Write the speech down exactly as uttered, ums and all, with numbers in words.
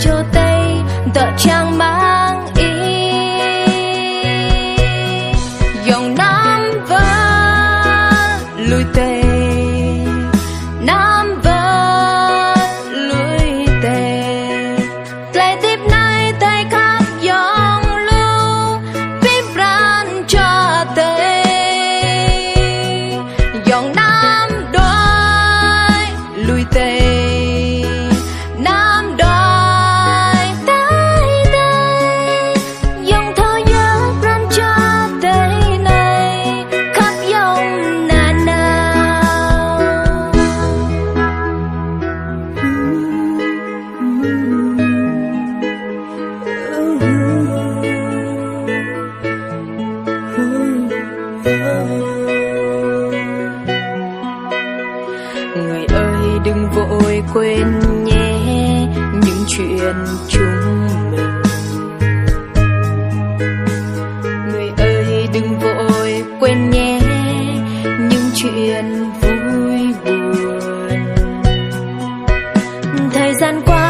Čô tê dŏ čang mơ̆ng ih, yŏng năm wơ̆t lui tê, năm wơ̆t lui tê. Tơlơi hơdip anai tê khăp yŏng lu, pĭm pran čô tê, yŏng năm đuaĭ lui tê, năm đuaĭ tê tê, yŏng thâo yơh pran čô tê anai khăp yŏng nanao. Người ơi, đừng vội quên nhé những chuyện chúng mình. Người ơi, đừng vội quên nhé những chuyện vui buồn. Thời gian qua